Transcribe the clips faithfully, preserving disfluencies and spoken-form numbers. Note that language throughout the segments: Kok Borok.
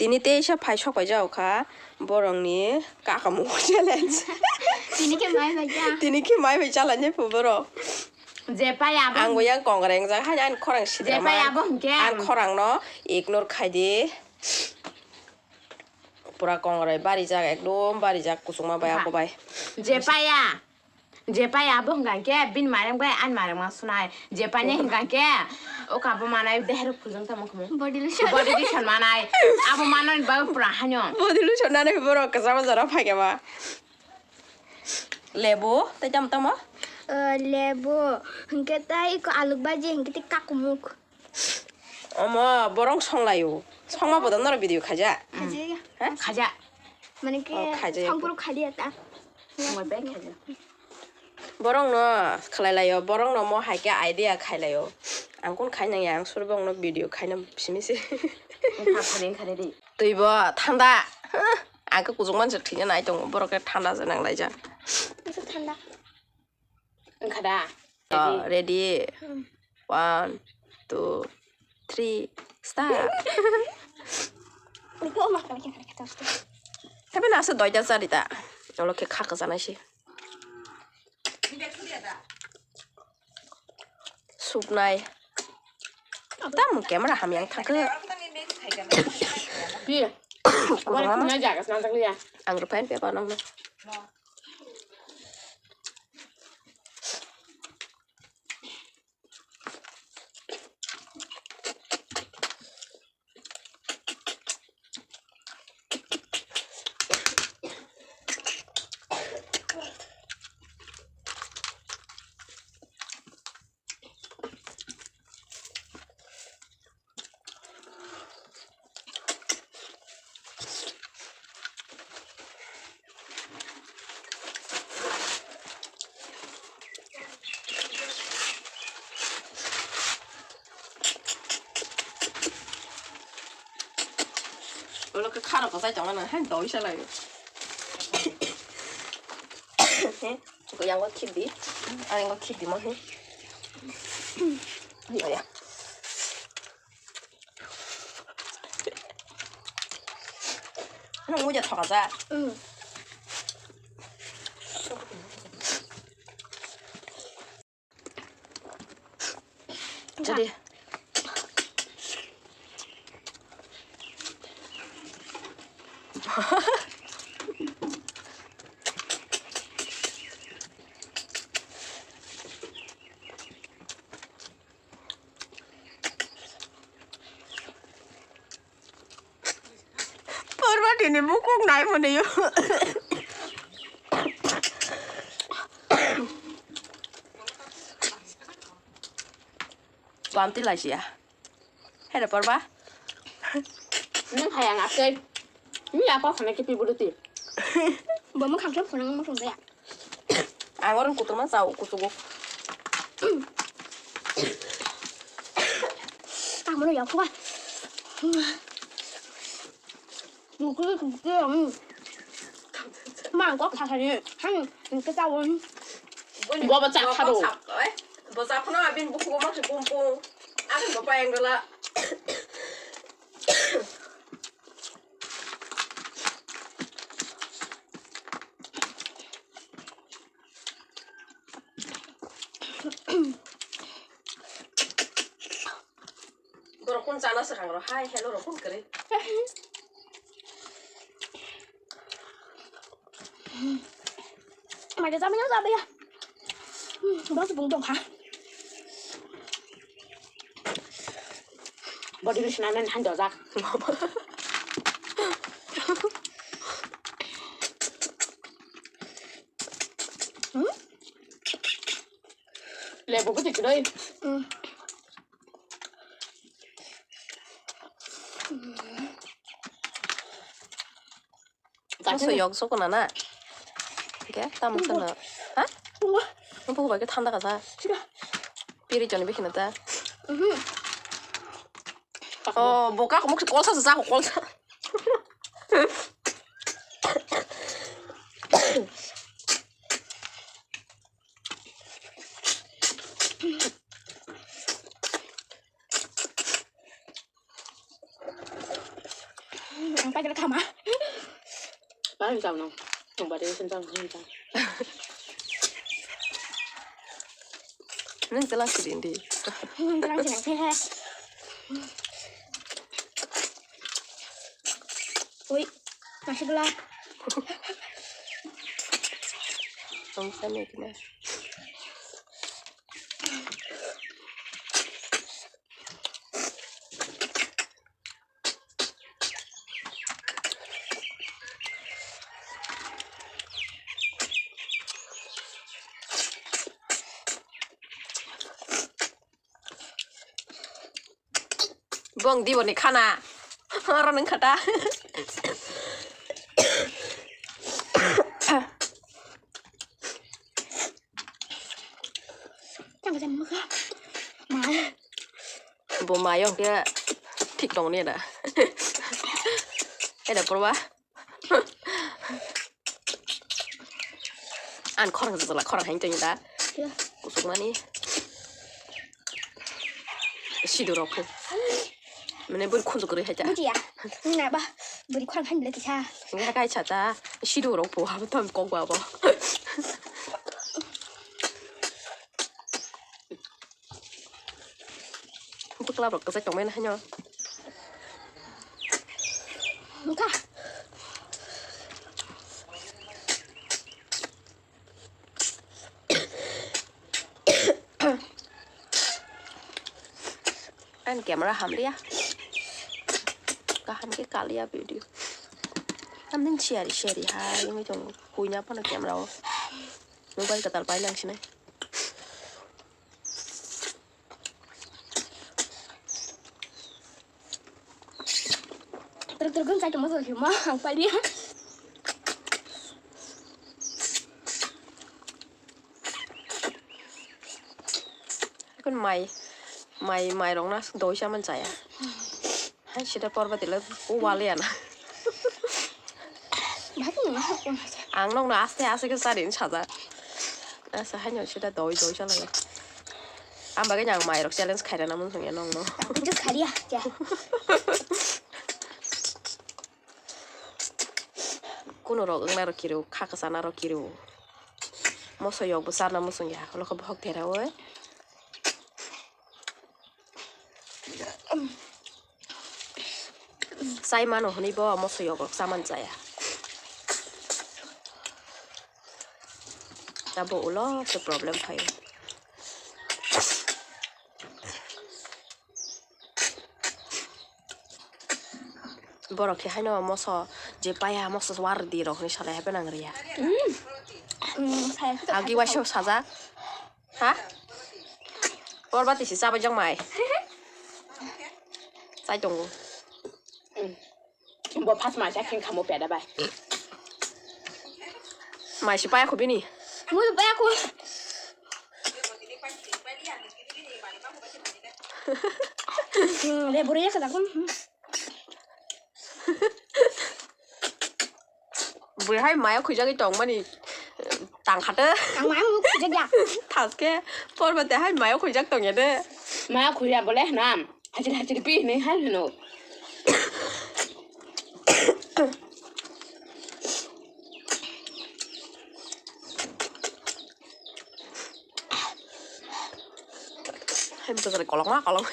Tini teisa phai sok pai jao kha borokni kakamung challenge. Tini khe mai bai ja. Tini khe mai bai chalai nai phu borok. Je pai abo. Ang bo yang kongoreng jak hai ani khorang sidra. Je pai abo hwnkhe. Ang khorang no ignore khai di. Pura kongoroi barijak, ekdom barijak, kuchukma bai. Aha. Ako bai. Je paya, je paya abo hwnkha khe bini mareng bai ani mareng ma sunai. Je paya hwnkha khe o kabo manai deher phujang tamo khumu. Body lotion. Body lotion manai. Abo manani bai pura hanyo. Body lotion nani borok kwchama jora phaikhe ba. Lebu, tei tamo tamo? Eh, lebu, hwnkhe tei iko aluk baji, hwnkhe tei kakumuk. Omo, borok songlaio. Songma bodo norok video khaja. Khaja ya. Ha? Khaja. Mane ke Oh, khaja ya. Songpuru khalia ta. Songma bai khaja. Borok no khlai laio, borok no mo hai khe idea khai laio. Ang kun khai nang ya, ang suri borok no video khai na simi se. Kha khani khani di. Twi bo thanda. Ang khe kuchuk mansi thwina nai tongo, borok khe thanda se nang laijak. Thanda. Wngkha da? Oh, ready? Ready? Hmm. One, two, three, start. Iko ma kami kami kata. Tapi nasa doida jari ta. Olo khe kha kajanai se. Supnai. Tamo camera hamyang thangkhe. Pi. Kurang Wala amat. Kena jaga senang tak liya. Ang rupain pe panang na. Olo khe kharo kwchai tongmani hai doi sa lai. He, ko yango khibdi. Ani yango khibdi mo he. Ni ya. Nung uja thoka ja. Mm. Jadi. Parvati ni bukuk nai mani yo. Bamti laisiya. Hede Parva. Nung hayang akai. Ni apa khana kipi buluti. Bama khangkhe phunang ma khangkhe. Ang orang kuturma sao kusugo. Ang mana ya kuwa. Mukul kukul. Mang kok khasani. Hang kita won. Bo ba chak khado. Bo chak khano abin buku bo makse pum pum. Ang bo pa yang gala. Borok kun chana swkang rok hai hello rok kun kwrwi. Mai de jamai jamai ya. Bo se bung tong kha. Body lotion anan han dojak. Hmm? Lebu ko tikrai. Hmm. Moso yok sokona na. Oke, tamo sana. Ha? Tunggu. Nung buku bai ke thanda kasa. Sida. Piri joni bikina ta. Mhm. Oh, boka ko mukti kolsa sa ko kolsa. Ang paidala khama. Ang chao no. Ang bade sen chao, ang chao. Nang chela siri ndi. Nang chela siri ndi. Ui, masih gelap. Ang sana kena. Bong di boni khana. Oro nung khata. Tang jam mukha. Ma. Bo mayong ke thik tong ni da. Eda porwa. An khorang jala khorang hain tong da. Ya. Kusuk mani. Sidu rok phu. Mane buri khunju guri haita. Bujiya. Na ba. Buri khorang hain bile kisa. Nga kai chata. Sidu rok phu habo tam kok ba bo. Bwkla rok kwchai tongmani haino. Wngkha. Ani camera hamliya. Kaham khe kaliya video. Tamni share share hai wngwi tongo. Huina phano camera o. Mobile kwtal pailangsinai. Truk truk gun chai tongma song ma ang pali. Kun mai mai mai rok na doi saman chaya. Hai sida porba tila o wale ana. Bhai no na ko na. Ang nokno aste aste khe chari sajak. Asa haino sida doi doi chala. Ang bagwi ang mai rok challenge khairana mun songya nokno. Just kharia kya. Kuno rok wngna rok kiro kha kwchana rok kiro. Moso yok bo chana muchung ya holo khe bohok tera oi. Chai mano hwnwi bo moso yok rok chaman chaya. Abo ulo se problem phaio. Borok khe haino moso je paya moso wardi rok hinwi salai habai nang riya. Agi waisa sajak. Ha? Porba tisi chabai jang mai. Chai tongo. Bo phas mai chai kheng khamo peda bai. Mai si paya khubini. Mui paya khu. Le buri ya kada kun. Bui hai maya khuijagwi tongmani tangkhate. Ang maya mung khuijak ya. Thaske porba te hai maya khuijak tongya de. Maya khuiya bole hwnam. Hachir hachir pi hinwi hai hwno. Hai bwswk kolokma kolok.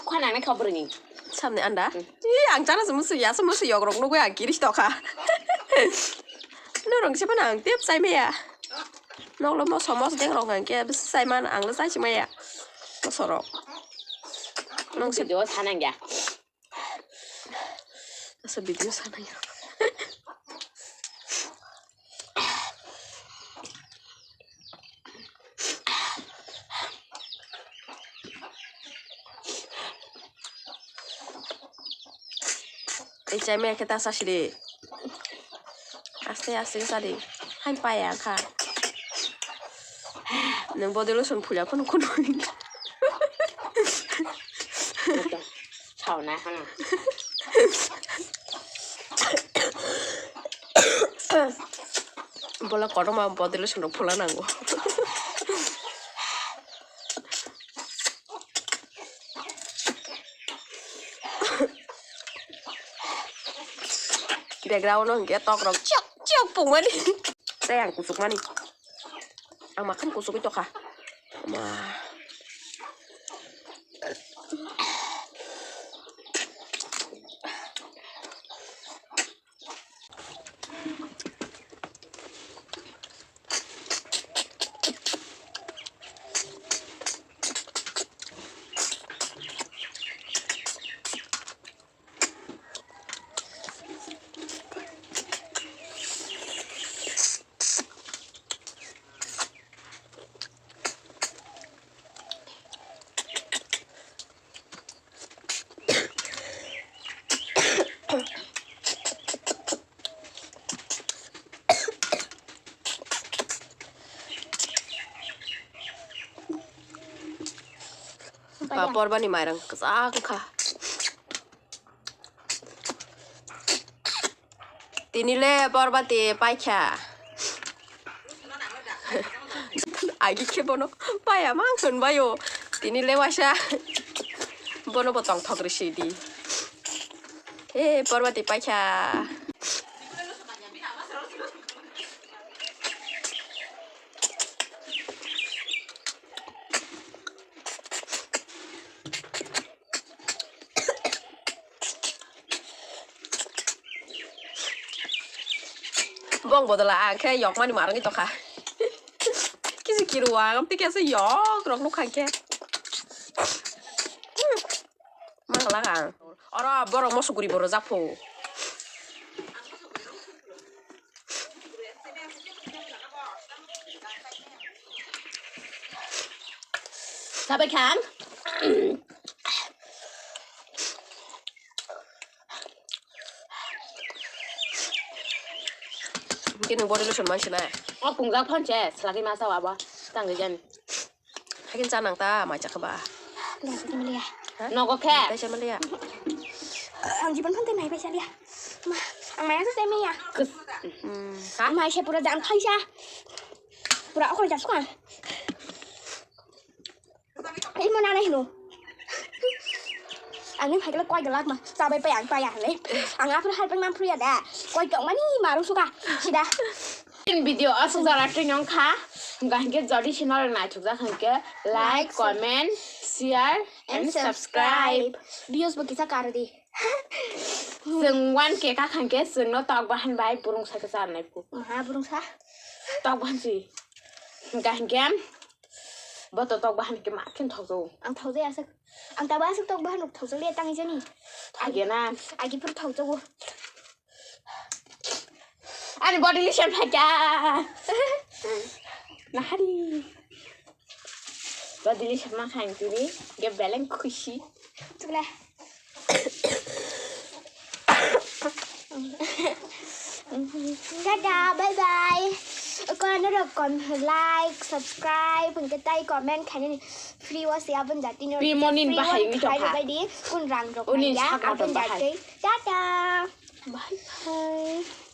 Khwa nangnai kha bwrwini. Samni anda? Hmm. Ih, ang chana se musu ya, se musu yok rok nugwi ang kiris tokha. Norong se phano ang tep chai maya. Noklo moso mos deng rok ang ke bwswk chai man ang le chai se maya. Moso rok. Nong se video sanang ya. Asa video sana ya. Ei chai maya khe ta sasi de. Aste aste khe sa de. Hai paya kha. Nwng body lotion phulya khunu khunu. Sauna hana. Bola kotorma body lotion rok phula nango. Background o hwnkhe tok rok chiyok chiyok pungmani. Tei ang kuchukmani. Ang makhan kuchugwi tokha. Ma. Ba, porbani mairang kwchak wngkha. Tini le porbati paikha. Agi khe bono paya mang hwnbaio. Tini le waisa bono bo tongthok rwsidi. He porbati paikha. Bong bodola ang khe yokmani marwngwi tokha. Kisi kiru ang tei kisa yok rok nukha khe. Manglak ang. Oro borok moso guri bo rwjak pho. Sabai kha ang. Hwnkhe nwng body lotion mansinai. O pungjak phone se, swlagwi masa wabo. Tangwi jani. Hakin cha nang ta, mai chakha ba. Dai sa maliya. Ha? Nogo khe. Dai sa maliya. Ang jiban phone te mai bai sa liya. Ma, ang mai sa maliya. Kus. Hmm. Ha? Mai se pura jam khai sa. Pura okol ja suka. Ei mo nana hino. Ang ni phai kala koi galak ma. Sa bai pai ang pai ang le. Ang aphuru hai pai man phuru ya da. Koi tong mani maru suka. Sida. Video aswk jora twi nong kha. Hwnkha hinkhe jodi channel naithok jak hinkhe like, like, comment, share and subscribe. Views bo kisa kar di. Chwng one K ka kha hinkhe chwngno tok bahan bai burung sa khe charnai phu. Maha burung sa? Tok bahan si. Hwnkha hinkhe bo to tok bahan hinkhe ma khe thok jago. Ang thok jaya aswk. Ang tabo aswk tok bahan rok thok jak le tang jani. Thok ya na. Agi phuru thok jago. Ani body lotion phaikha. Nahari. Body lotion ma khain tini. Ge beleng khushi. Chukle. Dada, bye bye. Kono rokom like, subscribe, hwnkhe tai comment khainani free o se abon jati no. Free money free bahai money wi tokha. Bai di, kun rang rok uni maya, sak abon motom bahai. Jati. Tata. Bye bye.